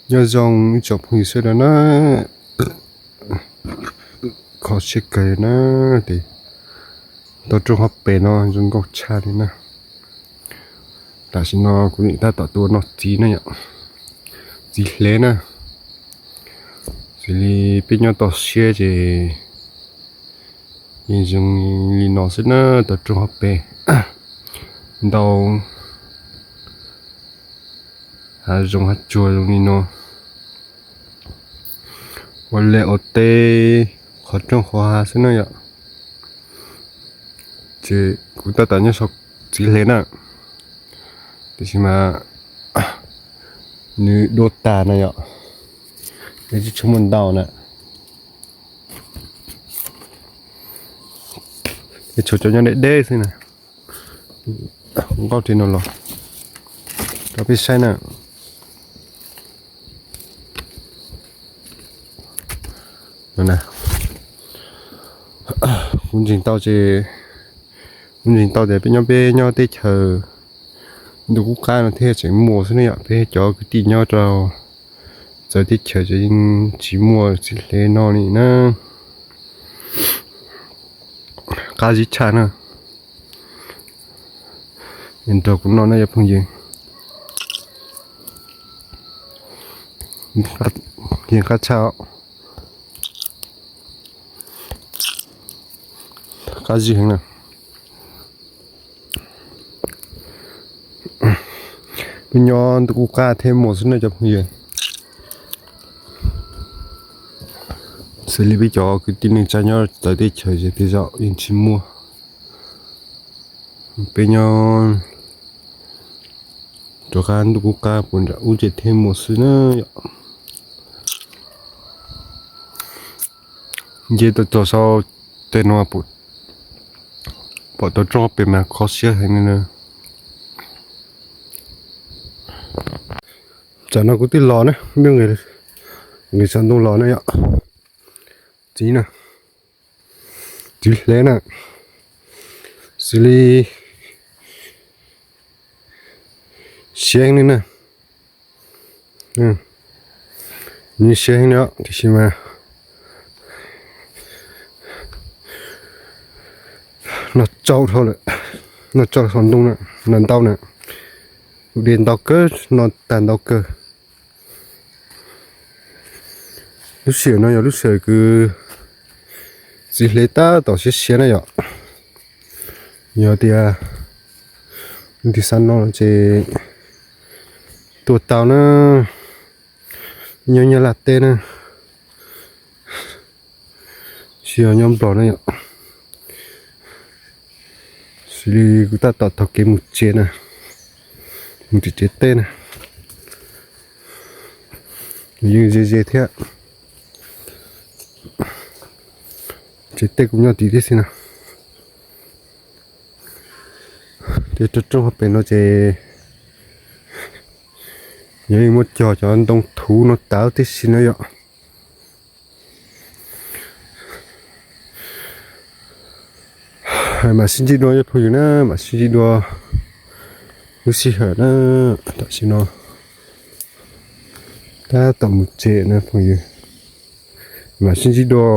Nyob zoo ib tsoom phooj ywg sawv daws na, kho siab kawg na, ces tau rooj hauv pes no zoo nkauj tshaj li na. Tam sim no kuv nim tab tom tuaj noj txiv na yom, txiv hle na. Xws li peb nyob toj siab ces yeej zoo li no xwb na, tau rooj hauv pes ntau, hav zoov hav tsuag zoo li no, ua liaj ua teb, qhov rooj qhov hav xwb na yom. Ces kuv tab tom nyob saum txiv hle na, tiam sis mas nws dua tas na yom, nws tsis tshua muaj ntau na. Tshuav cov nyob deb deb xwb na. Kuv nqaij li no los rau peb saib na. Kuv ntseeg tau ces, kuv ntseeg tau tias peb nyob, peb nyob teb chaws ntuj qub qab no thiaj tseem muaj xwb ne yom. Peb cov kwv tij nyob rau txawv teb chaws ces yeej tsis muaj txiv hle no li na. Qab zib tshaj na. Nrog kuv noj na cov phooj ywg. Yeej qab tshaj, qab zib heev na. Peb nyob ntuj qub qab thiaj muaj xwb na cov phooj ywg. Xws li peb cov kwv tij neej tsa nyob txawv teb chaws ces tej zaum yeej tsis muaj. Peb nyob rov qab ntuj qub qab puas nram ub ces thiaj muaj xwb na yom. Nce tau txog saum tej no pom tau rooj pem mas kho siab heev li na. Tsam no kuv twb los na, nqis saum ntoo los na yom. Txiv na, txiv hle na, xws li siab heev li na. Nws siab heev li tiam sis mas noj tsau dhau lawm, noj tsau saum ntoo na, noj ntau na, ua de ntau kawg, noj tag ntau kawg. Lub sij hawm no yog lub sij hawm kws txiv hle tab tom siab siab na yom. Yog tias leej twg xav noj ces tuaj tau na, nyob Nyab Laj teb na, tsis yog nyob Nplog na yom. Xws li kuv tab tom taug kev mus tsev na, mus tim tsev teb na, yeej ze ze thiab. Tsev teb kuj nyob tim teb xwb na. Ces rau rooj hauv pes no ces yog yeej muab cog cov ntoo thuv no tawv tib si na yom. Mam sib ntsib dua cov phooj ywg na, mam sib ntsib dua lub sij hawm na. Tam sim no tab tom mus tsev na phooj ywg, mam sib ntsib dua.